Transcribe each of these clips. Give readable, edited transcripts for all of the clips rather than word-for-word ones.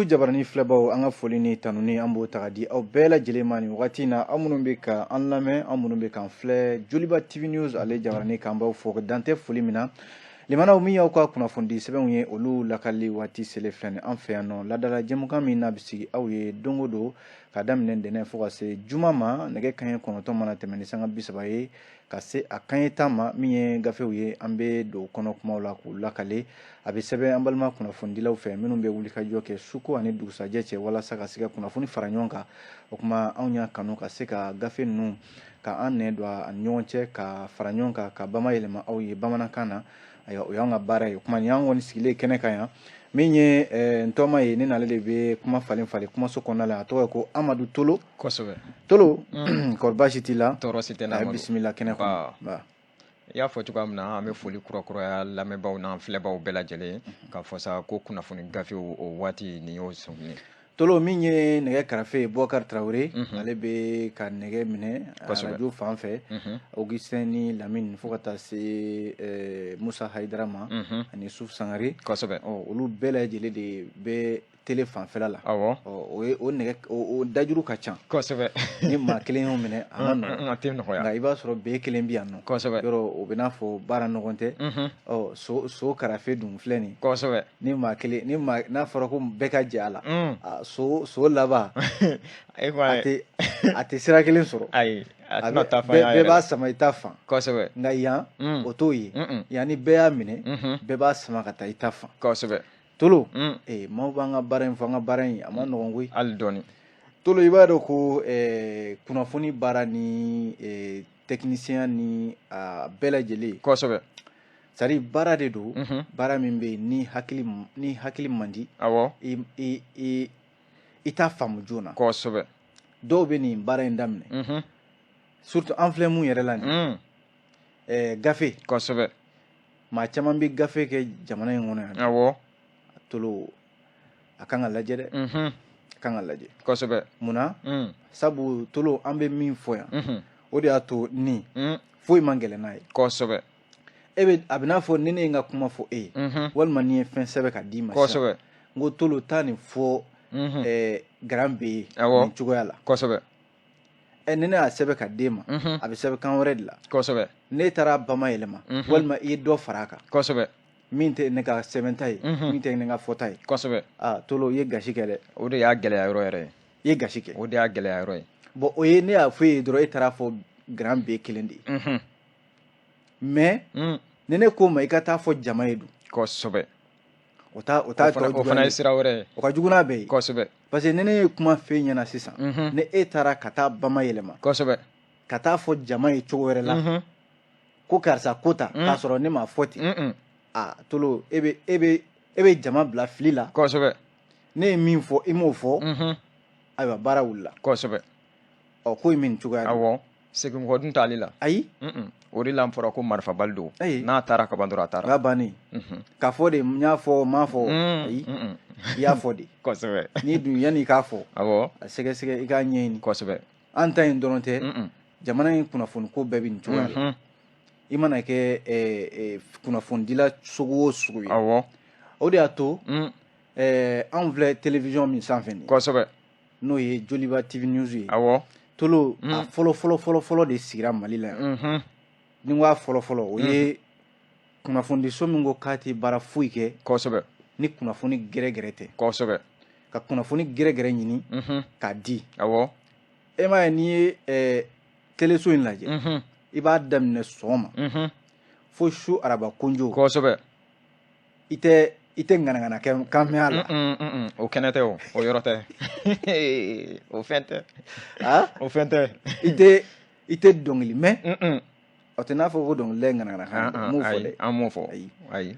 Jabarani filɛbaw, an ka foli ni tanuni, an b'o ta ka di aw bɛɛ lajɛlen ma nin wagati in na. Aw minnu bɛ ka an lamɛn, aw minnu bɛ k'an filɛ Joliba TV News ale jabarani kan, b'aw fo dan tɛ foli min na. Limanaw, min y'aw ka kunnafonidi sɛbɛnw ye, olu lakali waati selen filɛ nin an fɛ yan nɔ. Ladala jɛmukan min n'a bɛ sigi aw ye don o don, ka daminɛ ntɛnɛn fo ka se juma ma, nɛgɛ kanɲɛ 9 mana tɛmɛ ni sanga 30 ye ka se a kanɲɛ 10 ma, min ye gafew ye, an bɛ don kɔnɔ kumaw la k'u lakale. A bɛ sɛbɛn an balima kunnafonidilaw fɛ minnu bɛ wulikajɔ kɛ suko ani dugusajɛ cɛ walasa ka se ka kunnafoni fara ɲɔgɔn kan. O tuma, anw y'a kanu ka se ka gafe ninnu ka an nɛ don a ni ɲɔgɔn cɛ, ka fara ɲɔgɔn kan, ka bama yɛlɛma aw ye bamanankan na. Ayiwa, o y'an ka baara ye. O tuma, nin y'an kɔni sigilen kɛnɛ kan yan. Min ye n tɔma ye, ne n'ale de bɛ kuma falen falen kumaso kɔnɔna la. A tɔgɔ ye ko Amadu Tolo. Tolo, kɔri baasi t'i la? Tɔɔrɔ si tɛ n na. Amadu. Bisimila kɛnɛ kɔnɔ. I y'a fɔ cogoya min na, an bɛ foli kurakuraya lamɛnbaaw n'an filɛbaaw bɛɛ lajɛlen k'a fɔ sa ko kunnafoni gafew o waati nin y'o sɔngɔ. Tolo, min ye nɛgɛ karafe ye, Boubacar Traoré, ale bɛ ka nɛgɛ minɛ radio fan fɛ. Augustin ni Lamine, fo ka taa se Musa Haidara ma ani Suf Sangare. Olu bɛɛ lajɛlen de bɛ télé fanfɛla la. O ye o nɛgɛ o dajuru ka ca. Ni maa kelen y'o minɛ, a ma nɔgɔn. A tɛ nɔgɔya. Nka i b'a sɔrɔ bɛɛ kelen bɛ yan nɔ. Yɔrɔ o bɛ n'a fɔ baara ɲɔgɔn tɛ. Ɔ, so karafe dun filɛ nin. Ni maa kelen, ni maa n'a fɔra ko bɛɛ ka jɛ a la, a so laban a tɛ sira kelen sɔrɔ. Ayi, a tɛna taa fan. Bɛɛ b'a sama i ta fan. Nka yan, o t'o ye. Yan, ni bɛɛ y'a minɛ, bɛɛ b'a sama ka taa i ta fan. Tolo, maaw b'an ka baara in fɔ, an ka baara in a ma nɔgɔn koyi. Hali dɔɔni. Tolo, i b'a dɔn ko kunnafoni baara ni technicien ni a bɛɛ lajɛlen, c'est à dire baara de don, baara min bɛ yen ni hakili man di, i t'a faamu joona. Dɔw bɛ nin baara in daminɛ, surtout an filɛ mun yɛrɛ la nin, gafe. Maa caman bɛ gafe kɛ jamana in kɔnɔ yan. Tolo, a kan ka lajɛ dɛ, a kan ka lajɛ. Munna? Sabu Tolo, an bɛ min fɔ yan, o de y'a to nin foyi man gɛlɛn n'a ye. E bɛ, a bɛ n'a fɔ ni ne ye n ka kuma fɔ e ye, walima ni ye fɛn sɛbɛn ka d'i ma sisan, n ko Tolo, taa nin fɔ grand B ye nin cogoya la. Ɛ, ni ne y'a sɛbɛn ka d'e ma, a bɛ sɛbɛn kan wɛrɛ de la. Ne taara bama yɛlɛma, walima i ye dɔ fara a kan min tɛ ne ka sɛbɛnta ye, min tɛ ne ka fɔta ye. Aa Tolo, i ye gasi kɛ dɛ. O de y'a gɛlɛya yɔrɔ yɛrɛ ye. I ye gasi kɛ. O de y'a gɛlɛya yɔrɔ ye. Bon, o ye ne y'a fɔ e ye dɔrɔn, e taara fɔ grand B kelen de ye. Mais ni ne ko ma i ka taa fɔ jama ye dun? O t'a tɔ O fana juguya ye sira wɛrɛ ye. O ka jugu n'a bɛɛ ye. Parce que ni ne ye kuma f'e ɲɛna sisan, ni e taara ka taa bama yɛlɛma, ka taa fɔ jama ye cogo wɛrɛ la ko karisa ko ta, k'a sɔrɔ ne m'a fɔ ten, a Tolo, e bɛ jama bila fili la. Ne ye min fɔ, i m'o fɔ. Ayiwa, baara wulila. Ɔ, ko in bɛ nin cogoya de. Awɔ, segin kɔ dun t'ale la. Ayi. O de la n fɔra ko marifabali don. Ayi. N'a taara kaban dɔrɔn, a O taara. y'a bannen. K'a fɔ de n y'a fɔ, n m'a fɔ, ayi, i y'a fɔ de. N'i dun, yanni i k'a fɔ, a sɛgɛsɛgɛ, i k'a ɲɛɲini. An ta in dɔrɔn tɛ, jamana in kunnafoni ko bɛɛ bɛ nin cogoya la. I mana kɛ kunnafonidila sugu o sugu ye, o de y'a to anw filɛ télévision min sanfɛ nin, n'o ye Joliba TV News ye. Tolo, a fɔlɔ fɔlɔ fɔlɔ fɔlɔ de sigira Mali la yan. Ni n ko a fɔlɔ fɔlɔ, o ye kunnafonidiso min ko k'a tɛ baara foyi kɛ ni kunnafoni gɛrɛgɛrɛ tɛ, ka kunnafoni gɛrɛgɛrɛ ɲini k'a di. E m'a ye, n'i ye teleso in lajɛ, i b'a daminɛ sɔgɔma fo su araba konjo, i tɛ ŋanaŋana kɛ kan mɛn a la. O kɛnɛ tɛ, o yɔrɔ tɛ, o fɛn tɛ. Ah? O fɛn tɛ. I tɛ dɔnkili mɛn. O tɛ n'a fɔ ko dɔnkilida ye ŋanaŋana kan ye, n m'o fɔ Ayi, dɛ. An m'o fɔ. Ayi. Ayi.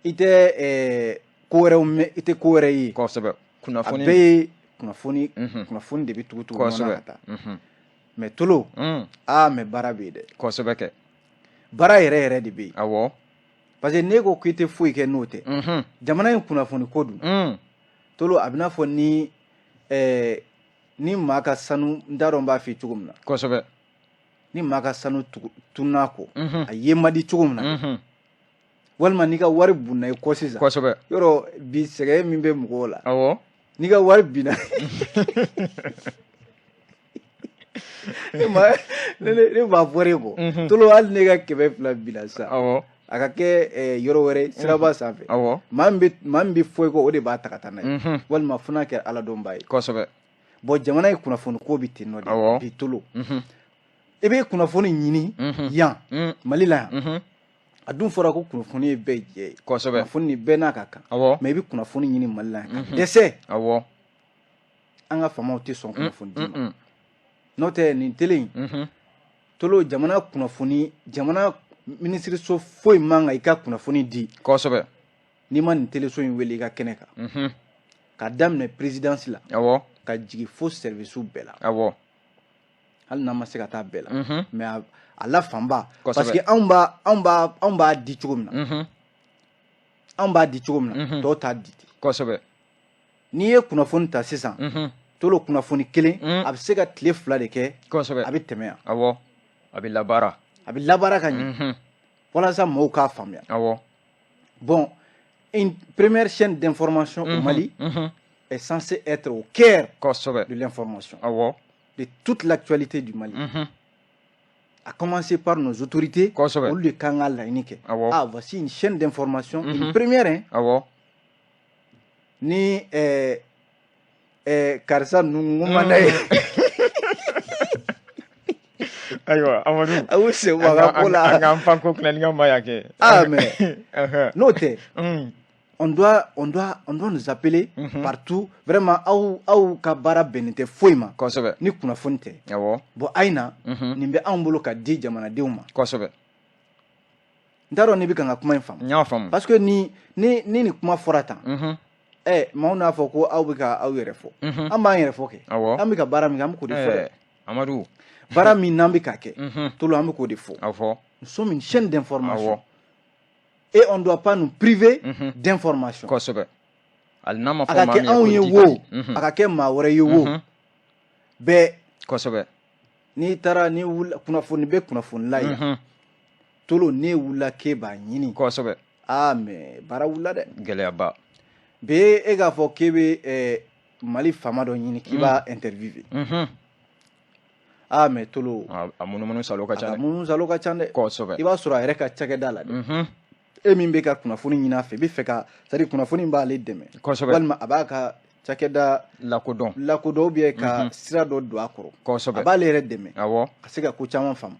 I tɛ ko wɛrɛw mɛn, i tɛ ko wɛrɛ ye. Kosɛbɛ. A Kunnafoni. bɛɛ ye kunnafoni. Kunnafoni de bɛ tugu tugu ɲɔgɔn na ka taa. Mais Tolo, aa, mais baara bɛ yen dɛ. Kosɛbɛ kɛ. Baara yɛrɛ yɛrɛ de bɛ yen. Parce que n'e ko k'i tɛ foyi kɛ n'o tɛ, jamana in kunnafoni ko dun, Tolo, a bɛ n'a fɔ ni maa ka sanu, n t'a dɔn n b'a f'i ye cogo min na, ni maa ka sanu tununa kɔ, a ye man di cogo min na, walima n'i ka wari bunna i kɔ sisan, yɔrɔ bi sɛgɛn min bɛ mɔgɔw la. N'i ka wari binna, ne b'a fɔ e kɔ tolo, hali ne ka 200 binna sisan, a ka kɛ yɔrɔ wɛrɛ, siraba sanfɛ, maa min bɛ fɔ i kɔ, o de b'a ta ka taa n'a ye, walima fo n'a kɛra ala dɔnbaa ye. Bon, jamana ye kunnafoni ko bɛ ten nɔ de bi tolo. I bɛ kunnafoni ɲini yan Mali la yan, a dun fɔra ko kunnafoni ye bɛɛ jɛ ye. Kunnafoni ni bɛɛ n'a ka kan. Mais i bɛ kunnafoni ɲini Mali la yan ka dɛsɛ. An ka faamaw tɛ sɔn kunnafoni di ma. N'o tɛ, nin télé in tolo, jamana kunnafoni, jamana minisiriso foyi man kan i ka kunnafoni di n'i ma nin teleso in wele i ka kɛnɛ kan, ka daminɛ présidence la ka jigin fo service bɛɛ la. Hali n'an ma se ka taa bɛɛ la, mais a la fanba, parce que anw b'a di cogo min na, anw b'a di cogo min na, tɔw t'a di ten. N'i ye kunnafoni ta sisan tolo, kunnafoni kelen a bɛ se ka tile 2 de kɛ, a bɛ tɛmɛ yan. Awɔ, a bɛ labaara. A bɛ labaara ka ɲɛ walasa mɔgɔw k'a faamuya. Bon, une première chaîne d'information au Mali est censée être au cœur de l'information, de toute l'actualité du Mali, à commencer par nos autorités. Olu de kan ka laɲini kɛ. Ah, voici une chaîne d'information, une première, hein. Ni karisa ninnu man d'a ye. Ayiwa Amadu. A y'u sen bɔ a ka ko la. An k'an pan ko kunnanikɛ ma yan kɛ. Ah, mais n'o tɛ, on doit nous appeler partout vraiment. Aw ka baara bɛnnen tɛ foyi ma ni kunnafoni tɛ. Bon, a ye na, nin bɛ anw bolo ka di jamanadenw ma. N t'a dɔn n'i bɛ ka n ka kuma in faamu. N y'a faamu. Parce que ni nin kuma fɔra tan, maaw n'a fɔ ko aw bɛ ka aw yɛrɛ fɔ. An b'an yɛrɛ fɔ kɛ. An bɛ ka baara min kɛ, an bɛ k'o de fɔ dɛ. Amadu. Baara min n'an bɛ ka kɛ tolo, an bɛ k'o de fɔ. A fɔ. Nous sommes une chaîne d'information et on ne doit pas nous priver d'information. Hali n'a ma A fɔ ka maa kɛ min ye anw ko ye di wo, ka di. A ka kɛ maa wɛrɛ ye wo, bɛɛ. N'i taara, ni wulila, kunnafoni bɛ kunnafoni la yan tolo, n'e wulila k'e b'a ɲini, ah, mais baara wulila dɛ. Gɛlɛyaba. Bi e k'a fɔ k'e bɛ Mali faama dɔ ɲini k'i b'a interviewer, ah, mais tolo, A munumunu salo ka a ca ka dɛ. munumunu salo ka ca dɛ. I b'a sɔrɔ a yɛrɛ ka cakɛda la dɛ. E min bɛ ka kunnafoni ɲini a fɛ, i bɛ fɛ ka, c'est à dire kunnafoni b'ale dɛmɛ, walima a b'a ka cakɛda lakodɔn. Lakodɔn, ou bien ka sira dɔ don a kɔrɔ. A b'ale yɛrɛ dɛmɛ ka se ka ko caman faamu.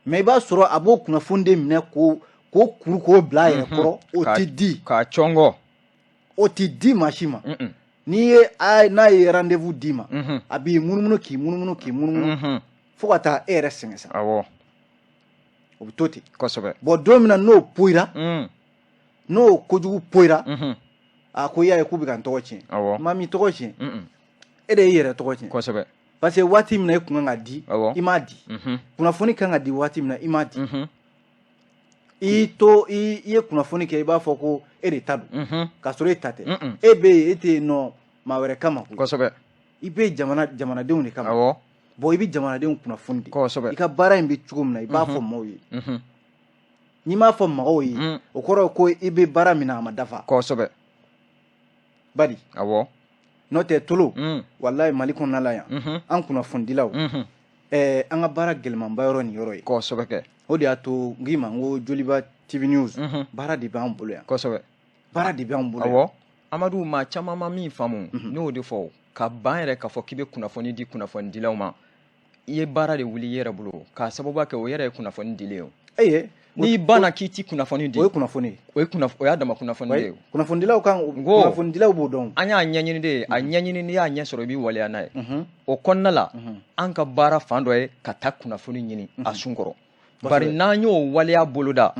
Mais i b'a sɔrɔ a b'o kunnafoni de minɛ k'o kuru k'o bila a yɛrɛ kɔrɔ, o ti di. K'a cɔngɔ. O ti di maa si ma. N'i ye a n'a ye rendez-vous d'i ma, a b'i munumunu, k'i munumunu, k'i munumunu, fo ka taa e yɛrɛ sɛgɛn sa. O bɛ to ten. Bon, don min na n'o poyira, n'o kojugu poyira, a ko i y'a ye k'u bɛ ka n tɔgɔ tiɲɛ. Maa min tɔgɔ tiɲɛ, e de y'i yɛrɛ tɔgɔ tiɲɛ. Parce que waati min na e kun kan ka di, i m'a di. Kunnafoni kan ka di waati min na, i m'a di. I to i ye kunnafoni kɛ, i b'a fɔ ko e de ta don, k'a sɔrɔ e ta tɛ. E bɛ yen, e tɛ yen nɔ maa wɛrɛ kama koyi. I bɛ jamanadenw de kama. Bon, i bɛ jamanadenw kunnafoni de. I ka baara in bɛ cogo min na, i b'a fɔ maaw ye. N'i m'a fɔ mɔgɔw ye, o kɔrɔ ye ko i bɛ baara min na, a ma dafa. Badi. N'o tɛ tolo, walayi, Mali kɔnɔna la yan, an kunnafonidilaw, an ka baara gɛlɛmanba yɔrɔ nin yɔrɔ ye. Kosɛbɛ kɛ. O de y'a to n k'i ma n ko Joliba TV News, baara de b'an bolo yan. Baara de b'an bolo yan. Awɔ Amadu, maa caman ma min faamu, ne y'o de fɔ, ka ban yɛrɛ k'a fɔ k'i bɛ kunnafoni di kunnafonidilaw ma, i ye baara de wuli i yɛrɛ bolo k'a sababuya kɛ o yɛrɛ ye kunnafoni dilen ye o. Eye. N'i banna k'i ti kunnafoni di, O ye kunnafoni ye. O y'a dama kunnafoni de ye. Kunnafonidilaw kan, Ngo. kunnafonidilaw b'o dɔn. An y'a ɲɛɲini de ye, a ɲɛɲini, n'i y'a ɲɛ sɔrɔ, i b'i waleya n'a ye. O kɔnɔna la, an ka baara fan dɔ ye ka taa kunnafoni ɲini a sun kɔrɔ, bari n'an y'o waleya boloda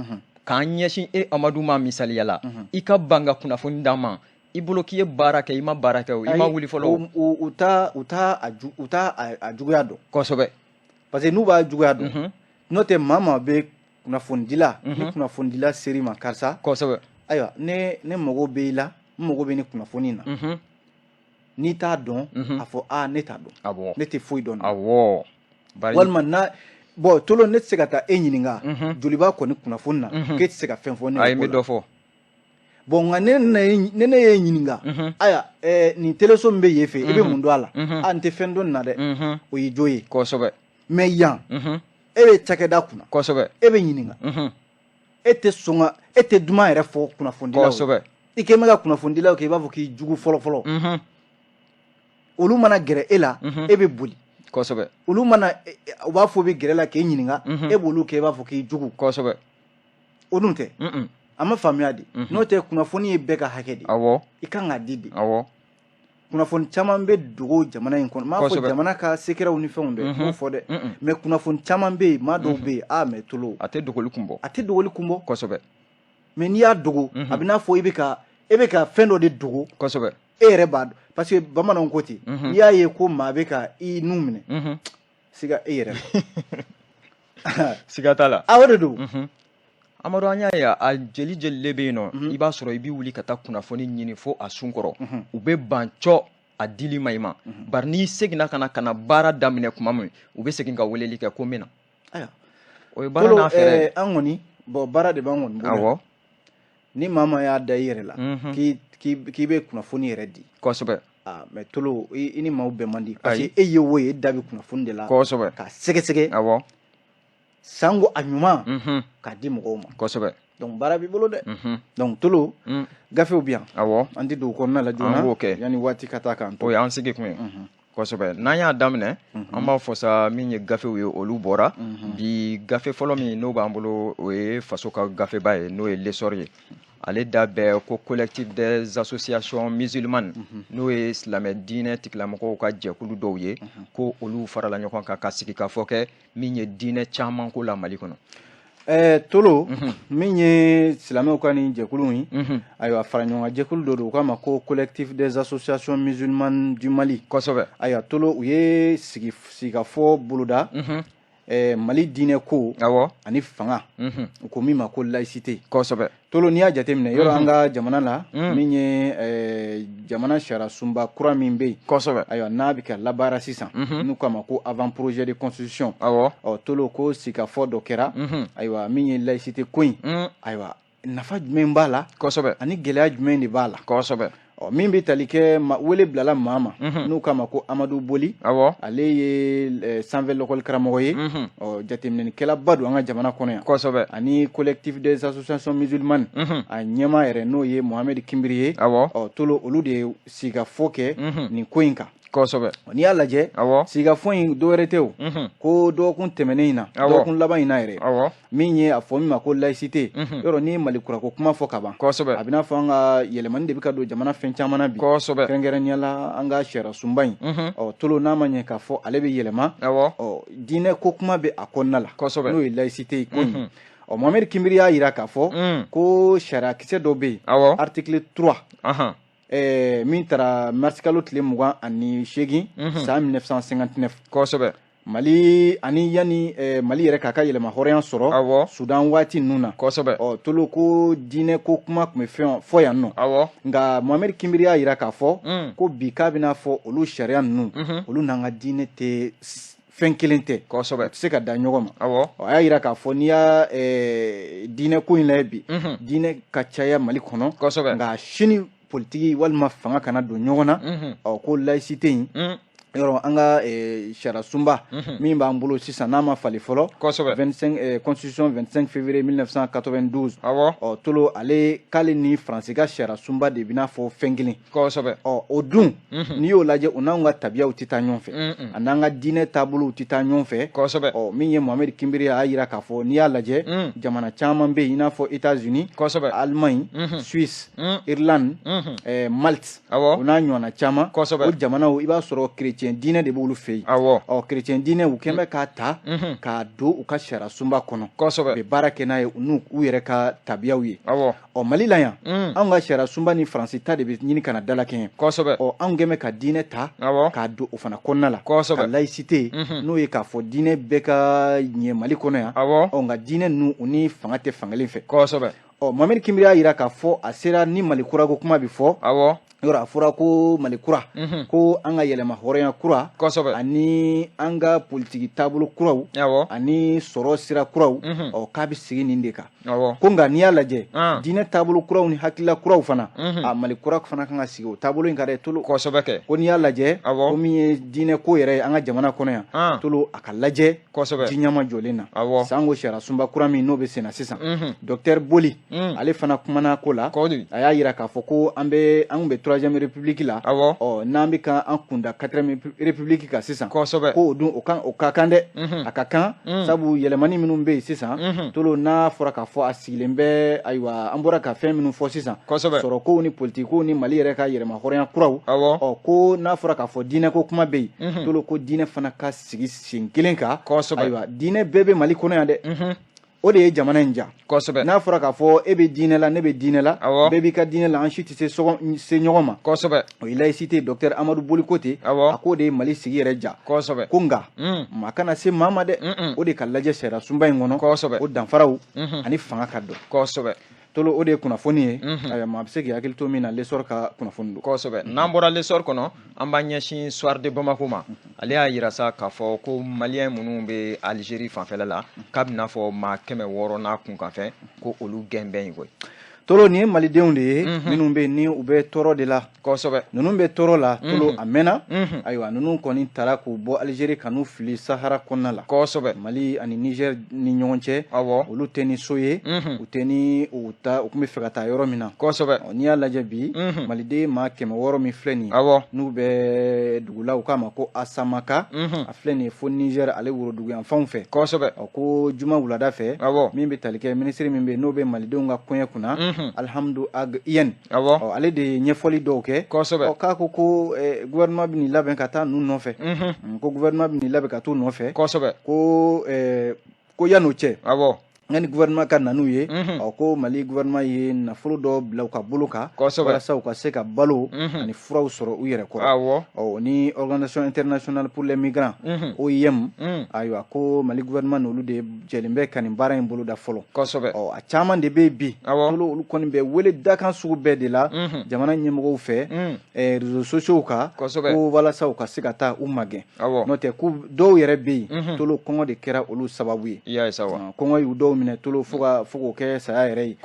k'an ɲɛsin e Amadu ma misaliya la, i ka ban ka kunnafoni d'an ma, i bolo k'i ye baara kɛ, i ma baara kɛ o, i ma Ayi, wuli fɔlɔ o. U t'a a juguya dɔn. Parce que n'u b'a juguya dɔn, n'o tɛ, maa bɛ kunnafonidila, ni kunnafonidila ser'i ma, karisa, ayiwa, ne mago bɛ i la, n mago bɛ ni kunnafoni na. N'i t'a dɔn, a fɔ a ne t'a dɔn, ne tɛ foyi dɔn nin na. Awɔ, bari Walima na, bon tolo, ne tɛ se ka taa e ɲininka Joliba kɔni kunnafoni na k'e tɛ se ka fɛn fɔ ne Ayi, ye n ko bɛ la. dɔ fɔ. Bon, nka ne ye ɲininka, aya, nin teleso min bɛ yen fɛ, i bɛ mun dɔn a la? A n tɛ fɛn dɔn nin na dɛ, o y'i jo ye. Mais yan, e bɛ cakɛda kunna. E bɛ ɲininka, e tɛ sɔn ka, e tɛ duman yɛrɛ fɔ kunnafonidilaw ye. I kɛn bɛ ka kunnafonidilaw kɛ i b'a fɔ k'i jugu fɔlɔ fɔlɔ. Olu mana gɛrɛ e la, e bɛ boli. Olu mana, u b'a fɔ bɛ gɛrɛ la k'e ɲininka, e b'olu kɛ i b'a fɔ k'i jugu. O dun tɛ, a ma faamuya de. N'o tɛ, kunnafoni ye bɛɛ ka hakɛ de. I kan k'a di de. Kunnafoni caman bɛ dogo jamana in kɔnɔ. N m'a fɔ jamana ka secretw ni fɛnw dɛ, n m'o fɔ dɛ, mais kunnafoni caman bɛ yen, maa dɔw bɛ yen, aa, mais tolo. A tɛ dogoli kun bɔ. A tɛ dogoli kun bɔ. Mais n'i y'a dogo, a bɛ n'a fɔ e bɛ ka fɛn dɔ de dogo. E yɛrɛ b'a dɔn, parce que bamananw ko ten, n'i y'a ye ko maa bɛ ka i nun minɛ, siga e yɛrɛ la. Siga t'a la. A, o de don. Amadu, an y'a ye, a jeli jelilen bɛ yen nɔ, i b'a sɔrɔ i bɛ wuli ka taa kunnafoni ɲini fo a sun kɔrɔ, u bɛ ban cɔ a dili ma i ma. Bari n'i seginna ka na baara daminɛ tuma min, u bɛ segin ka weleli kɛ ko n bɛ na. Ayiwa. O ye baara n'a fɛɛrɛ ye. An kɔni, bon, baara de b'an kɔni bolo. Ni maa maa y'a da i yɛrɛ la k'i bɛ kunnafoni yɛrɛ di. Aa, mais tolo, i ni maaw bɛɛ man di, parce que e ye o ye, e da bɛ kunnafoni de la. K'a sɛgɛsɛgɛ. Sango a ɲuman, k'a di mɔgɔw ma. Donc baara b'i bolo dɛ. Donc tolo, gafew bɛ yan. An tɛ don o kɔnɔna la joona. An b'o kɛ. Yanni waati ka taa k'an to. O y'an sigi kun ye. Kosɛbɛ. N'an y'a daminɛ, an b'a fɔ sa, min ye gafew ye, olu bɔra bi. Gafe fɔlɔ min n'o b'an bolo, o ye faso ka gafeba ye, n'o ye L'Essor ye. Ale da bɛ ko collectif des associations musulmanes, n'o ye silamɛ diinɛ tigilamɔgɔw ka jɛkulu dɔw ye, ko olu farala ɲɔgɔn kan ka sigi ka fɔ kɛ min ye diinɛ caman ko la Mali kɔnɔ. Tolo, min ye silamɛw ka nin jɛkulu in, ayiwa, fara ɲɔgɔn kan jɛkulu dɔ don, u k'a ma ko collectif des associations musulmanes du Mali. Ayiwa tolo, u ye sigi sigikafɔ boloda Mali diinɛ ko ani fanga, u ko min ma ko laïcité. Tolo, n'i y'a jateminɛ yɔrɔ, an ka jamana la, min ye jamana sariya sunba kura min bɛ yen, ayiwa, n'a bɛ ka labaara sisan, n'u k'a ma ko avant projet de constitution. Ɔ tolo, ko sigikafɔ dɔ kɛra. Ayiwa, min ye laïcité ko in, ayiwa, nafa jumɛn b'a la ani gɛlɛya jumɛn de b'a la? Ɔ, min bɛ tali kɛ wele bilala maa ma, n'u k'a ma ko Amadu Boli. Ale ye sanfɛ lɔkɔli karamɔgɔ ye. Ɔ, jateminɛlikɛlaba don an ka jamana kɔnɔ yan. Ani collectif des associations musulmanes, a ɲɛmaa yɛrɛ, n'o ye Mohamed Kinbiri ye. Ɔ tolo, olu de ye sigikafɔ kɛ nin ko in kan. N'i y'a lajɛ, sigikafɔ in dɔwɛrɛ tɛ o, ko dɔgɔkun tɛmɛnen in na, dɔgɔkun laban in na yɛrɛ, min ye a fɔ min ma ko laïcité. Yɔrɔ n'i ye Mali kurako kuma fɔ ka ban, a bɛ n'a fɔ an ka yɛlɛmani de bɛ ka don jamana fɛn caman na bi, kɛrɛnkɛrɛnnenya la an ka sariya sunba in. Ɔ tolo, n'a ma ɲɛ k'a fɔ ale bɛ yɛlɛma, ɔ, diinɛ ko kuma bɛ a kɔnɔna la, n'o ye laïcité ko in. Ɔ, Mohamed Kinbiri y'a jira k'a fɔ ko sariyakisɛ dɔ bɛ yen, article 3, min taara marisikalo tile 28, san 1959. Mali ani yanni Mali yɛrɛ k'a ka yɛlɛma hɔrɔnya sɔrɔ, Sudan waati ninnu na. Ɔ tolo, ko diinɛ ko kuma tun bɛ fɛn fɔ yan nɔ. Nka Mohamed Kinbiri y'a jira k'a fɔ ko bi k'a bɛna fɔ olu sariya ninnu, olu n'an ka diinɛ tɛ fɛn kelen tɛ. U tɛ se ka da ɲɔgɔn ma. A y'a jira k'a fɔ n'i y'a diinɛ ko in lajɛ bi, diinɛ ka caya Mali kɔnɔ. Nka sini politiki walima fanga kana don ɲɔgɔn na. Ɔ, ko laïcité in, yɔrɔ an ka sariya sunba min b'an bolo sisan, n'a ma falen fɔlɔ, 25 constitution 25 février 1992. Ɔ tolo, ale k'ale ni Faransi ka sariya sunba de bɛna fɔ fɛn kelen. Ɔ, o dun, n'i y'o lajɛ, o n'anw ka tabiyaw tɛ taa ɲɔgɔn fɛ, a n'an ka diinɛ taabolow tɛ taa ɲɔgɔn fɛ. Ɔ, min ye Mohamed Kinbiri, a y'a jira k'a fɔ n'i y'a lajɛ, jamana caman bɛ yen, i n'a fɔ États-Unis, Allemagne, Suisse, Irlande, Malte, o n'a ɲɔgɔnna caman. O jamanaw, i b'a sɔrɔ chrétien diinɛ de b'olu fɛ yen. Ɔ, chrétien diinɛ, u kɛn bɛ k'a ta k'a don u ka sariya sunba kɔnɔ. U bɛ baara kɛ n'a ye n'u u yɛrɛ ka tabiyaw ye. Ɔ, Mali la yan, anw ka sariya sunba ni Faransi ta de bɛ ɲini ka na dalakɛɲɛ. Ɔ, anw kɛn bɛ ka diinɛ ta k'a don o fana kɔnɔna la, ka laïcité, n'o ye k'a fɔ diinɛ bɛɛ ka ɲɛ Mali kɔnɔ yan. Ɔ, nka diinɛ ninnu, u ni fanga tɛ fankelen fɛ. Ɔ, Mohamed Kinbiri y'a jira k'a fɔ a sera ni Mali kurako kuma bɛ fɔ. Yɔrɔ a fɔra ko Mali kura, ko an ka yɛlɛma hɔrɔnya kura ani an ka politiki taabolo kuraw ani sɔrɔ sira kuraw, ɔ k'a bɛ sigi nin de kan. Ko nka n'i y'a lajɛ, diinɛ taabolo kuraw ni hakilila kuraw fana, a Mali kura fana kan ka sigi o taabolo in kan dɛ, Tolo. Kosɛbɛ kɛ. Ko n'i y'a lajɛ, ko min ye diinɛ ko yɛrɛ ye an ka jamana kɔnɔ yan, Tolo, a ka lajɛ ji ɲɛma jɔlen na. Sango sariya sunba kura min n'o bɛ senna sisan, docteur Boli, ale fana kumana ko la. A y'a yira k'a fɔ ko an bɛ an bɛ troisième république la, ɔ n'an bɛ ka an kunda quatrième république kan sisan, ko o dun o kan o ka kan dɛ, a ka kan, sabu yɛlɛmani minnu bɛ yen sisan, Tolo, n'a fɔra k'a fɔ a sigilen bɛ, ayiwa, an bɔra ka fɛn minnu fɔ sisan, sɔrɔkow ni politikow ni Mali yɛrɛ ka yɛrɛma hɔrɔnya kuraw, ɔ ko n'a fɔra k'a fɔ diinɛko kuma bɛ yen, Tolo, ko diinɛ fana ka sigi sen kelen kan. Ayiwa, diinɛ bɛɛ bɛ Mali kɔnɔ yan dɛ, o de ye jamana in ja. N'a fɔra k'a fɔ e bɛ diinɛ la, ne bɛ diinɛ la, bɛɛ b'i ka diinɛ la, an si tɛ se ɲɔgɔn ma. O ye laïcité. Docteur Amadu Boli ko ten, a k'o de ye Mali sigi yɛrɛ ja. Ko nka maa kana se maa ma dɛ, o de ka lajɛ sariya sunba in kɔnɔ, o danfaraw ani fanga ka dɔn. Tolo, o de ye kunnafoni ye. Ayiwa, maa bɛ se k'i hakili to min na, L'Essor ka kunnafoni don. Kosɛbɛ. N'an bɔra L'Essor kɔnɔ, an b'an ɲɛsin Soir de Bamako ma. Ale y'a yira sa k'a fɔ ko Malien minnu bɛ Algérie fanfɛla la, k'a bɛna fɔ maa 600 n'a kunkanfɛn, ko olu gɛn bɛ yen koyi. Tolo, nin ye malidenw de ye minnu bɛ yen ni u bɛ tɔɔrɔ de la. Ninnu bɛ tɔɔrɔ la, Tolo, a mɛnna. Ayiwa, ninnu kɔni taara k'u bɔ Algérie ka n'u fili Sahara kɔnɔna la, Mali ani Niger ni ɲɔgɔn cɛ. Olu tɛ ni so ye, u tɛ ni u ta, u tun bɛ fɛ ka taa yɔrɔ min na. N'i y'a lajɛ bi, maliden maa 600 min filɛ nin ye, n'u bɛ dugu la, u k'a ma ko Asamaka, a filɛ nin ye fo Niger ale worodugu yanfanw fɛ. Ko juma wulada fɛ, min bɛ tali kɛ minisiri min bɛ yen n'o bɛ malidenw ka koɲɛ kunna, Alhamdu Ag Iyane, ale de ye ɲɛfɔli dɔw kɛ. K'a ko ko gouvernement bɛ nin labɛn ka taa ninnu nɔfɛ, ko gouvernement bɛ nin labɛn ka t'u nɔfɛ. Ko yan'o cɛ, yanni gouvernement ka na n'u ye, ɔ ko Mali gouvernement ye nafolo dɔ bila u ka bolo kan walasa u ka se ka balo ani furaw sɔrɔ u yɛrɛ kɔrɔ. Ɔ ni Organisation internationale pour les migrants, OIM, ayiwa, ko Mali gouvernement n'olu de jɛlen bɛ ka nin baara in boloda fɔlɔ. Ɔ a caman de bɛ yen bi, olu kɔni bɛ wele dakan sugu bɛɛ de la jamana ɲɛmɔgɔw fɛ, réseaux sociaux kan, ko walasa u ka se ka taa u magɛn. N'o tɛ, ko dɔw yɛrɛ bɛ yen, Tolo, kɔngɔ de kɛra olu sababu ye. Kɔngɔ y'u dɔw minɛ, Tolo, fo k'o kɛ saya yɛrɛ ye.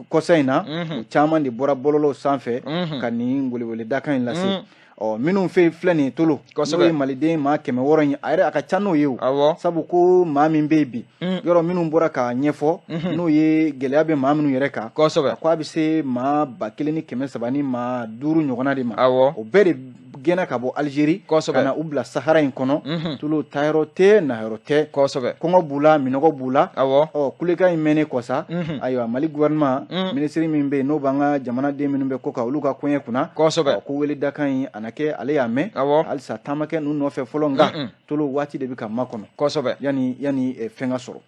Kɔsa in na, o caman de bɔra bɔlɔlɔw sanfɛ ka nin weleweledakan in lase. Ɔ minnu fɛ filɛ nin ye, Tolo, n'o ye maliden maa 600 in, a yɛrɛ a ka ca n'o ye o. Sabu ko maa min bɛ yen bi, yɔrɔ minnu bɔra k'a ɲɛfɔ, n'o ye gɛlɛya bɛ maa minnu yɛrɛ kan, a ko a bɛ se maa 1300 ni maa 5 ɲɔgɔnna de ma. O bɛɛ de gɛnna ka bɔ Algérie ka na u bila Sahara in kɔnɔ. Tolo, taayɔrɔ tɛ, nayɔrɔ tɛ. Kɔngɔ b'u la, minɔgɔ b'u la. Ɔ kulekan in mɛnnen kɔ sa, ayiwa, Mali gouvernement, minisiri min bɛ yen n'o b'an ka jamanaden minnu bɛ ko kan olu ka koɲɛ kunna, ko wele dakan in a na kɛ, ale y'a mɛn, halisa taamakɛ ninnu nɔfɛ fɔlɔ. Nka Tolo, waati de bɛ ka makɔnɔ. Yanni fɛn ka sɔrɔ,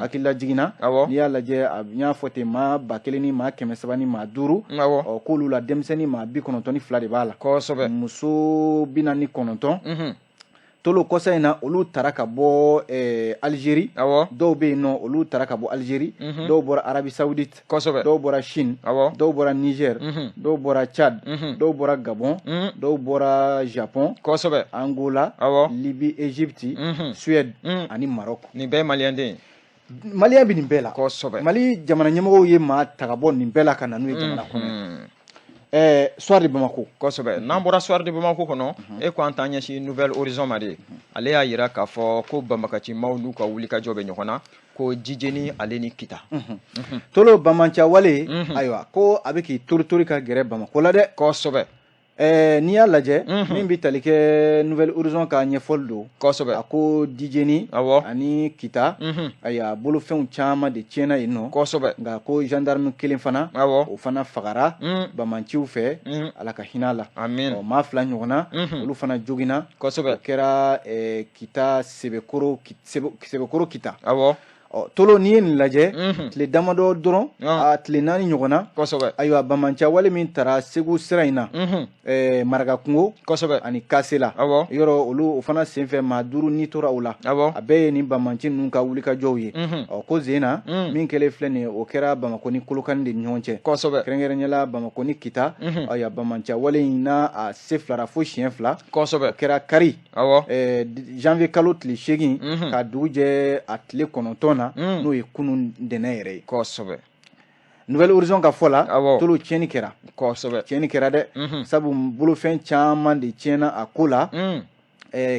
hakilila jiginna. N'i y'a lajɛ, n y'a fɔ ten, maa 1000 ni maa 300 ni maa 5, ɔ k'olu la denmisɛnnin maa 92 de b'a la, muso 49. Tolo, kɔsa in na, olu taara ka bɔ Algérie. Dɔw bɛ yen nɔ, olu taara ka bɔ Algérie, dɔw bɔra Arabie Saoudite, dɔw bɔra Chine, dɔw bɔra Niger, dɔw bɔra Tchad, dɔw bɔra Gabon, dɔw bɔra Japon, Angola, Libye, Égypte, Suède ani Maroc. Nin bɛɛ ye malien den ye. Malien bɛ nin bɛɛ la. Mali jamana ɲɛmɔgɔw ye maa ta ka bɔ nin bɛɛ la ka na n'u ye jamana kɔnɔ. Soir de Bamako. Kosɛbɛ. N'an bɔra Soir de Bamako kɔnɔ, e ko an t'an ɲɛsin Nouvel Horizon ma de. Ale y'a yira k'a fɔ ko banbagacimaw n'u ka wulikajɔ bɛ ɲɔgɔn na, ko Jijeni ale ni Kita. Tolo, banbaanci wale, ayiwa, ko a bɛ k'i tori ka gɛrɛ Bamako la dɛ. N'i y'a lajɛ, min bɛ tali kɛ Nouvel Horizon ka ɲɛfɔli don. A ko Dijeni ani Kita, ayiwa, bolofɛnw caman de tiɲɛna yen nɔ. Nka ko gendarme kelen fana, o fana fagara banbaanciw fɛ, Ala ka hinɛ a la. Ɔ maa 2 ɲɔgɔnna, olu fana joginna. O kɛra Kita, Sebekoro Kita. Ɔ, Tolo, n'i ye nin lajɛ, tile damadɔ dɔrɔn, a tile 4 ɲɔgɔn na, ayiwa, banbaanciya wale min tara Segu sira in na, Marakakungo ani Kasela, yɔrɔ olu o fana senfɛ, maa 5 ni tora o la. A bɛɛ ye nin banbaanci ninnu ka wulikajɔw ye. Ɔ, ko sen na, min kɛlen filɛ nin ye, o kɛra Bamakɔ ni Kolokani de ni ɲɔgɔn cɛ, kɛrɛnkɛrɛnnenya la Bamakɔ ni Kita. Ayiwa, banbaanciya wale in n'a a se filara fo siɲɛ 2. O kɛra kari, janvier kalo tile 8, ka dugu jɛ a tile 9 na, n'o ye kunun ntɛnɛn yɛrɛ ye. Nouvel Horizon ka fɔ la, Tolo, tiɲɛni kɛra. Tiɲɛni kɛra dɛ, sabu bolofɛn caman de tiɲɛna a ko la.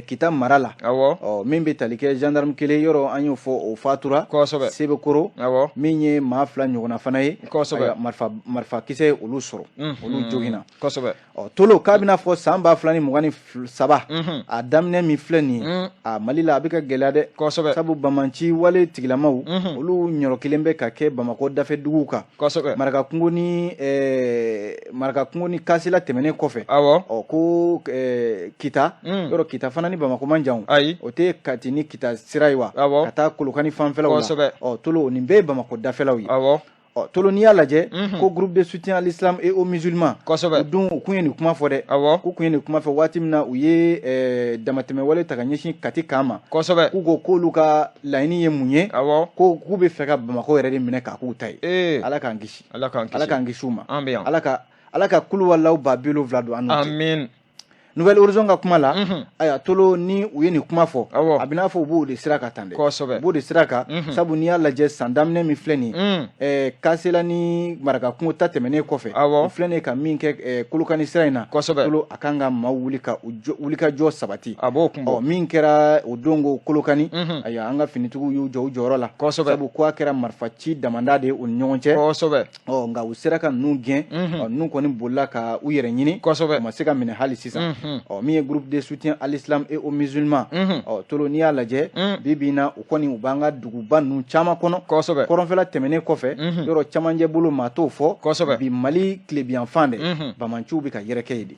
Kita mara la, ɔ, min bɛ tali kɛ gendarme kelen, yɔrɔ an y'o fɔ, o fatura Sebekoro. Min ye maa 2 ɲɔgɔnna fana ye, marifa marifakisɛ ye olu sɔrɔ, olu joginna. Ɔ, Tolo, k'a bɛna fɔ san 2023 a daminɛ min filɛ nin ye, a Mali la, a bɛ ka gɛlɛya dɛ, sabu banbaanci wale tigilamaw, olu ɲɔrɔ kelen bɛ ka kɛ Bamakɔ dafɛ duguw kan. Marakakungo ni Kasela tɛmɛnen kɔfɛ, ɔ, ko Kita, yɔrɔ Kita fana ni Bamakɔ man jan. O tɛ Kati ni Kita sira ye wa, ka taa Kolokani fanfɛlaw la. Ɔ, Tolo, nin bɛɛ ye Bamakɔ dafɛlaw ye. Ɔ, Tolo, n'i y'a lajɛ, ko groupe de soutien à l'islam et aux musulmans, o dun, u kun ye nin kuma fɔ dɛ. K'u kun ye nin kuma fɔ waati min na u ye damatɛmɛ wale ta ka ɲɛsin Kati kan ma, k'u ko k'olu ka laɲini ye mun ye? Ko k'u bɛ fɛ ka Bamakɔ yɛrɛ de minɛ k'a k'u ta ye. Ala k'an kisi. Ala k'an kisi. Ala k'an kisi u ma. An bɛ yan. Ala ka kuluwalaw 70000 don an n'u cɛ. Amin. Nouvel Horizon ka kuma la, ayiwa, Tolo, ni u ye nin kuma fɔ, a bɛ n'a fɔ u b'o de sira kan tan dɛ. U b'o de sira kan, sabu n'i y'a lajɛ, san daminɛ min filɛ nin ye, Kasela ni Marakakungo ta tɛmɛnen kɔfɛ, u filɛ nin ye ka min kɛ Kolokani sira in na, Tolo, a kan ka maaw wuli ka wulikajɔ sabati. A b'o kun bɔ. Ɔ, min kɛra o don ko Kolokani, ayiwa, an ka finitigiw y'u jɔ u jɔyɔrɔ la, sabu ko a kɛra marifa ci damanda de ye u ni ɲɔgɔn cɛ. Ɔ, nka u sera ka ninnu gɛn. Ɔ, ninnu kɔni bolila ka u yɛrɛ ɲini, u ma se ka minɛ hali sisan. Ɔ, min ye groupe de soutien à l'islam et aux musulmans, ɔ, Tolo, n'i y'a lajɛ, bi bi in na, u kɔni u b'an ka duguba ninnu caman kɔnɔ. Kɔrɔnfɛla tɛmɛnen kɔfɛ, yɔrɔ camancɛ bolo, maa t'o fɔ. Bi Mali tilebiyanfan dɛ, banbaanciw bɛ ka yɛrɛkɛ yen de.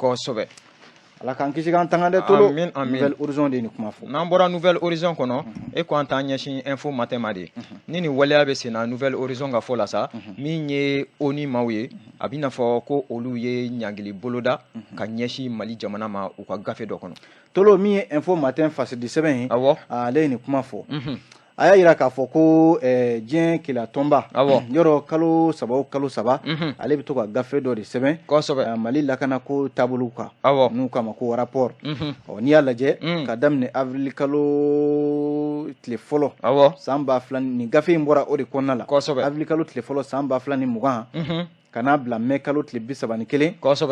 Ala k'an kisi k'an tanga dɛ, Tolo. Amin, amin. Nouvel Horizon de ye nin kuma fɔ. N'an bɔra Nouvel Horizon kɔnɔ, e ko an t'an ɲɛsin Info Matin ma de. Ni nin waleya bɛ sen na, Nouvel Horizon ka fɔ la sa, min ye ONU maaw ye, a bɛ n'a fɔ ko olu ye ɲangili boloda ka ɲɛsin Mali jamana ma u ka gafe dɔ kɔnɔ. Tolo, min ye Info Matin fasidi sɛbɛn ye, ale ye nin kuma fɔ. A y'a yira k'a fɔ ko diɲɛ keleya tɔnba, yɔrɔ kalo 3 o kalo 3, ale bɛ to ka gafe dɔ de sɛbɛn Mali lakanako taabolo kan, n'u k'a ma ko rapport. Ɔ, n'i y'a lajɛ, ka daminɛ avril kalo tile fɔlɔ san 2000, nin gafe in bɔra o de kɔnɔna la, avril kalo tile fɔlɔ san 2020, ka n'a bila mai kalo tile 31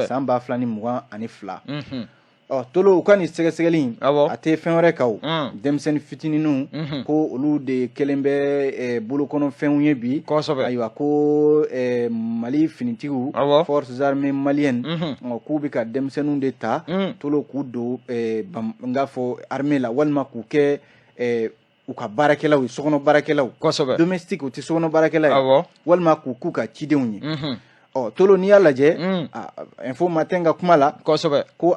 san 2022. Ɔ, Tolo, u ka nin sɛgɛsɛgɛli in, a tɛ fɛn wɛrɛ kan o, denmisɛnnin fitininw, ko olu de kɛlen bɛ bolokɔnɔfɛnw ye bi. Ayiwa, ko Mali finitigiw, forces armées maliennes, k'u bɛ ka denmisɛnninw de ta, Tolo, k'u don n k'a fɔ armée la, walima k'u kɛ u ka baarakɛlaw ye, sokɔnɔ baarakɛlaw, domestique, u tɛ sokɔnɔ baarakɛla ye, walima k'u k'u ka cidenw ye. Ɔ, Tolo, n'i y'a lajɛ, Info Matin ka kuma la, ko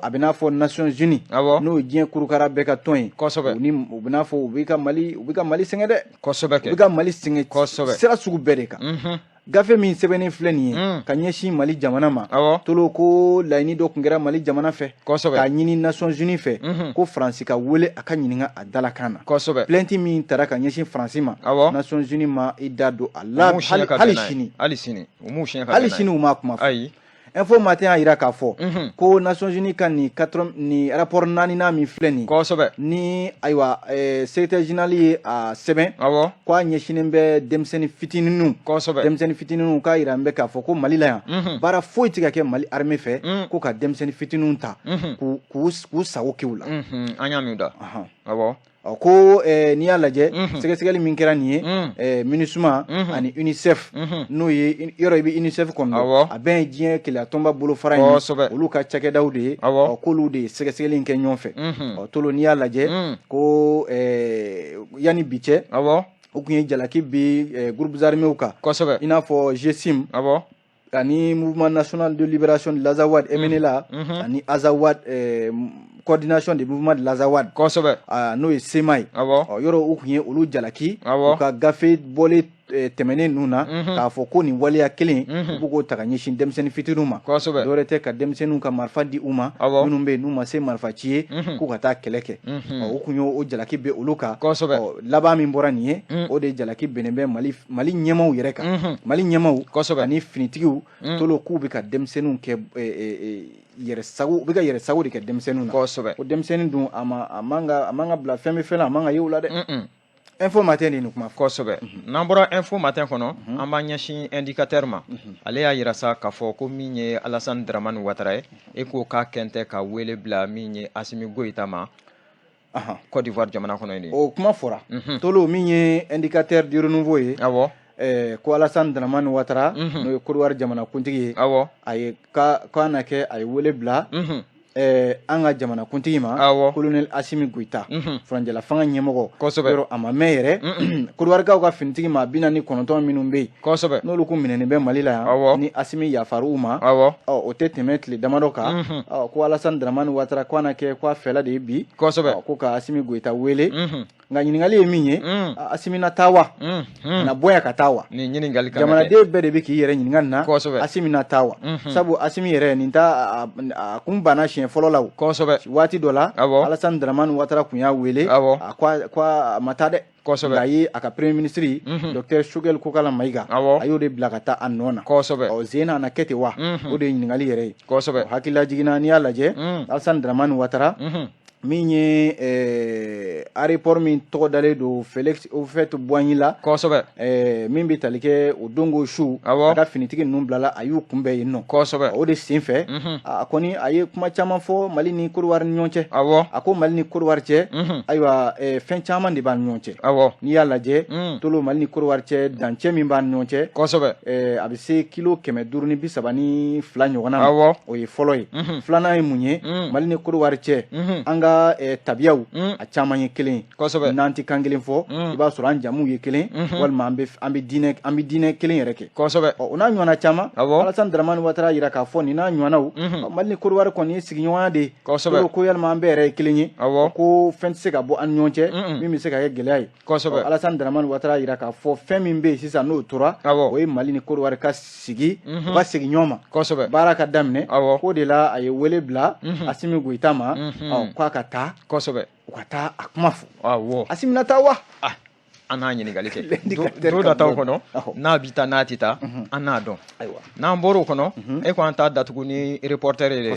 a bɛ n'a fɔ Nations Unies, n'o ye diɲɛ kurukara bɛɛ ka tɔn ye, ni u bɛ n'a fɔ u bɛ ka Mali sɛgɛn dɛ. U bɛ ka Mali sɛgɛn sira sugu bɛɛ de kan. Gafe min sɛbɛnnen filɛ nin ye ka ɲɛsin Mali jamana ma, Tolo, ko laɲini dɔ tun kɛra Mali jamana fɛ k'a ɲini Nations Unies fɛ ko Faransi ka wele a ka ɲininka a dalakan na. Plainte min tara ka ɲɛsin Faransi ma, Nations Unies ma i da don a la hali sini. Hali sini u m'u siɲɛ ka Hali sini u m'a kuma fɔ. Info Matin y'a jira k'a fɔ ko Nations Unies ka nin nin rapport naaninan min filɛ nin ni, ayiwa, secrétaire général ye a sɛbɛn, ko a ɲɛsinnen bɛ denmisɛnnin fitininw, denmisɛnnin fitininw, k'a jira n bɛ k'a fɔ ko Mali la yan, baara foyi tɛ ka kɛ Mali armée fɛ ko ka denmisɛnnin fitininw ta k'u sago kɛ u la. An y'a min da. Ɔ, ko n'i y'a lajɛ, sɛgɛsɛgɛli min kɛra nin ye, MINUSMA ani UNICEF, n'o ye, yɔrɔ i bɛ UNICEF kɔnɔ, a bɛɛ ye diɲɛ keleya tɔnba bolofara in, olu ka cakɛdaw de ye. Ɔ, k'olu de ye sɛgɛsɛgɛli in kɛ ɲɔgɔn fɛ. Ɔ, Tolo, n'i y'a lajɛ, ko yanni bi cɛ, o tun ye jalaki bi groupes armés kan, i n'a fɔ GSIM ani Mouvement national de libération de l'Azawad, MNLA, ani Azawad. Coordination des mouvements de l'Azawad, n'o ye CMA ye. Yɔrɔ u tun ye olu jalaki u ka gafe bɔlen tɛmɛnen ninnu na, k'a fɔ ko nin waleya kelen u b'u k'o ta ka ɲɛsin denmisɛnnin fitininw ma. Dɔwɛrɛ tɛ, ka denmisɛnninw ka marifa di u ma, minnu bɛ yen n'u ma se marifa ci ye, k'u ka taa kɛlɛ kɛ. Ɔ, u tun y'o jalaki bɛ olu kan. Ɔ, laban min bɔra nin ye, o de jalaki bɛnnen bɛ Mali ɲɛmaaw yɛrɛ kan, Mali ɲɛmaaw ani finitigiw. Tolo, k'u bɛ ka denmisɛnninw kɛ yɛrɛ sago, u bɛ ka yɛrɛ sago de kɛ denmisɛnninw na. O denmisɛnnin dun, a ma a man ka a man ka bila fɛn bɛ fɛn na, a man ka ye o la dɛ. Info Matin de ye nin kuma fɔ. Kosɛbɛ. N'an bɔra Info Matin kɔnɔ, an b'an ɲɛsin Indicateur ma. Ale y'a yira sa k'a fɔ ko min ye Alassane Dramane Ouattara ye, e ko k'a kɛn tɛ ka wele bila min ye Assimi Goïta ma Côte d'Ivoire jamana kɔnɔ yen. O kuma fɔra. Tolo, min ye Indicateur du Renouveau ye, ko Alassane Dramane Ouattara, n'o ye Côte d'Ivoire jamana kuntigi ye, a ye k'a na kɛ a ye wele bila an ka jamana kuntigi ma, colonel Assimi Goïta, furancɛla fanga ɲɛmɔgɔ. Yɔrɔ a ma mɛn yɛrɛ, Côte d'Ivoire ka finitigi maa 49 minnu bɛ yen, n'olu kun minɛnen bɛ Mali la yan, ni Assimi yafar'u ma, ɔ, o tɛ tɛmɛ tile damadɔ kan. Ɔ, ko Alassane Dramane Ouattara ko a na kɛ ko a fɛla de ye bi, ko ka Assimi Goïta wele. Nka ɲininkali ye min ye, Assimi na taa wa? Na bɔ yan ka taa wa? Nin ɲininkali kan. Jamanaden bɛɛ de bɛ k'i yɛrɛ ɲininka nin na. Assimi na taa wa? Sabu Assimi yɛrɛ nin ta, a kun banna siɲɛ fɔlɔ la o. Waati dɔ la, Alassane Dramane Ouattara kun y'a wele, a ko a ma taa dɛ. Nka a ye a ka premier ministre, docteur Choguel Kokalla Maïga, a y'o de bila ka taa a nɔ na. Ɔ, zen na kɛ ten wa? O de ye ɲininkali yɛrɛ ye. Hakilila jiginna, n'i y'a lajɛ, Alassane Dramane Ouattara, min ye aéroport min tɔgɔ dalen don Félix Houphouët-Boigny la, min bɛ tali kɛ o don ko su, a ka finitigi ninnu bilala, a y'u kunbɛn yen nɔ. O de sen fɛ, a kɔni a ye kuma caman fɔ Mali ni Côte d'Ivoire ni ɲɔgɔn cɛ. A ko Mali ni Côte d'Ivoire cɛ, ayiwa, fɛn caman de b'an ni ɲɔgɔn cɛ. N'i y'a lajɛ, Tolo, Mali ni Côte d'Ivoire cɛ, dancɛ min b'an ni ɲɔgɔn cɛ, a bɛ se kilo 532 ɲɔgɔnna ma. O ye fɔlɔ ye. Filanan ye mun ye? Mali ni Côte d'Ivoire cɛ, an ka tabiyaw, a caman ye kelen ye. N'an tɛ kan kelen fɔ, i b'a sɔrɔ an jamuw ye kelen, walima an bɛ diinɛ kelen yɛrɛ kɛ. Ɔ, o n'a ɲɔgɔnna caman. Alassane Dramane Ouattara yira k'a fɔ nin n'a ɲɔgɔnnaw, Mali ni Côte d'Ivoire kɔni ye sigiɲɔgɔnya de ye. Ko yalima an bɛɛ yɛrɛ ye kelen ye, ko fɛn tɛ se ka bɔ an ni ɲɔgɔn cɛ min bɛ se ka kɛ gɛlɛya ye. Alassane Dramane Ouattara yira k'a fɔ fɛn min bɛ yen sisan n'o tora, o ye Mali ni Côte d'Ivoire ka sigi, u ka segin ɲɔgɔn ma, baara ka daminɛ. K'o de la a ye wele bila Assimi Goïta ma, k'a ka taa, u ka taa a kuma fɔ. Assimi na taa wa? An n'a ɲininkali kɛ don nataw kɔnɔ, n'a bi taa, n'a tɛ taa, an n'a dɔn. N'an bɔr'o kɔnɔ, e ko an t'a datugu ni Reporter ye.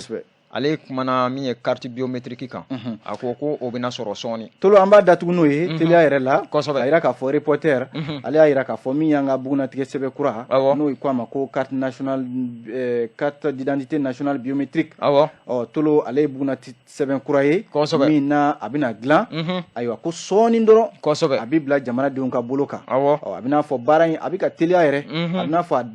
Ale kumana min ye carte biométrique kan, a ko ko o bɛna sɔrɔ sɔɔni. Tolo, an b'a datugu n'o ye teliya yɛrɛ la. A yira k'a fɔ Reporter, ale y'a yira k'a fɔ min y'an ka bugunatigɛ sɛbɛn kura, n'o ko a ma ko carte nationale, carte d'identité nationale biométrique. Ɔ, Tolo, ale ye bugunati sɛbɛn kura ye min na a bɛna dilan. Ayiwa, ko sɔɔni dɔrɔn, a bɛ bila jamanadenw ka bolo kan. Ɔ, a bɛna fɔ baara in a bɛ ka teliya yɛrɛ, a bɛna fɔ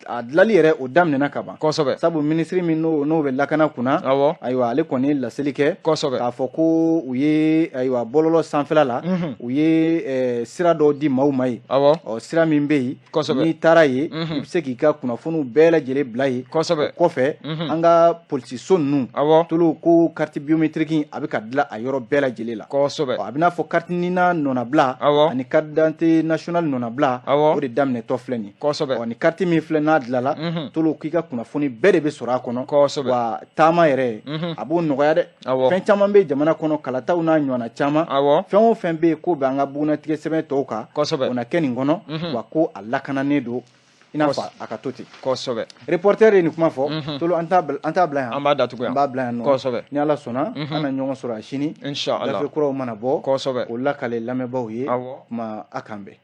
a dilali yɛrɛ, o daminɛna ka ban. Sabu minisiri min n'o bɛ lakana kunna, ayiwa, ale kɔni ye laseli kɛ k'a fɔ ko u ye, ayiwa, bɔlɔlɔ sanfɛla la, u ye sira dɔw di maaw ma yen. Ɔ, sira min bɛ yen, n'i taara yen, i bɛ se k'i ka kunnafoniw bɛɛ lajɛlen bila yen. Kɔfɛ, an ka polisiso ninnu, Tolo, ko carte biométrique a bɛ ka dilan a yɔrɔ bɛɛ lajɛlen la. A bɛ n'a fɔ carte NINA nɔnabila ani carte d'identité nationale nɔnabila, o de daminɛtɔ filɛ nin ye. Ɔ, ni carte min filɛ n'a dilanla, Tolo, k'i ka kunnafoni bɛɛ de bɛ sɔrɔ a kɔnɔ. Wa taama yɛrɛ, a b'o nɔgɔya dɛ. Fɛn caman bɛ jamana kɔnɔ, kalataw n'a ɲɔgɔnna caman, fɛn o fɛn bɛ yen k'o bɛ an ka bugunatigɛ sɛbɛn tɔw kan, o na kɛ nin kɔnɔ. Wa ko a lakananen don, i n'a fɔ a ka to ten. Reporter ye nin kuma fɔ. Tolo, an t'a bila yan. An b'a datugu yan. An b'a bila yan nɔ. Ni Ala sɔnna, an na ɲɔgɔn sɔrɔ a sini. Inshallah. Gafe kuraw mana bɔ, o lakale lamɛnbaaw ye. Kuma a kan bɛn.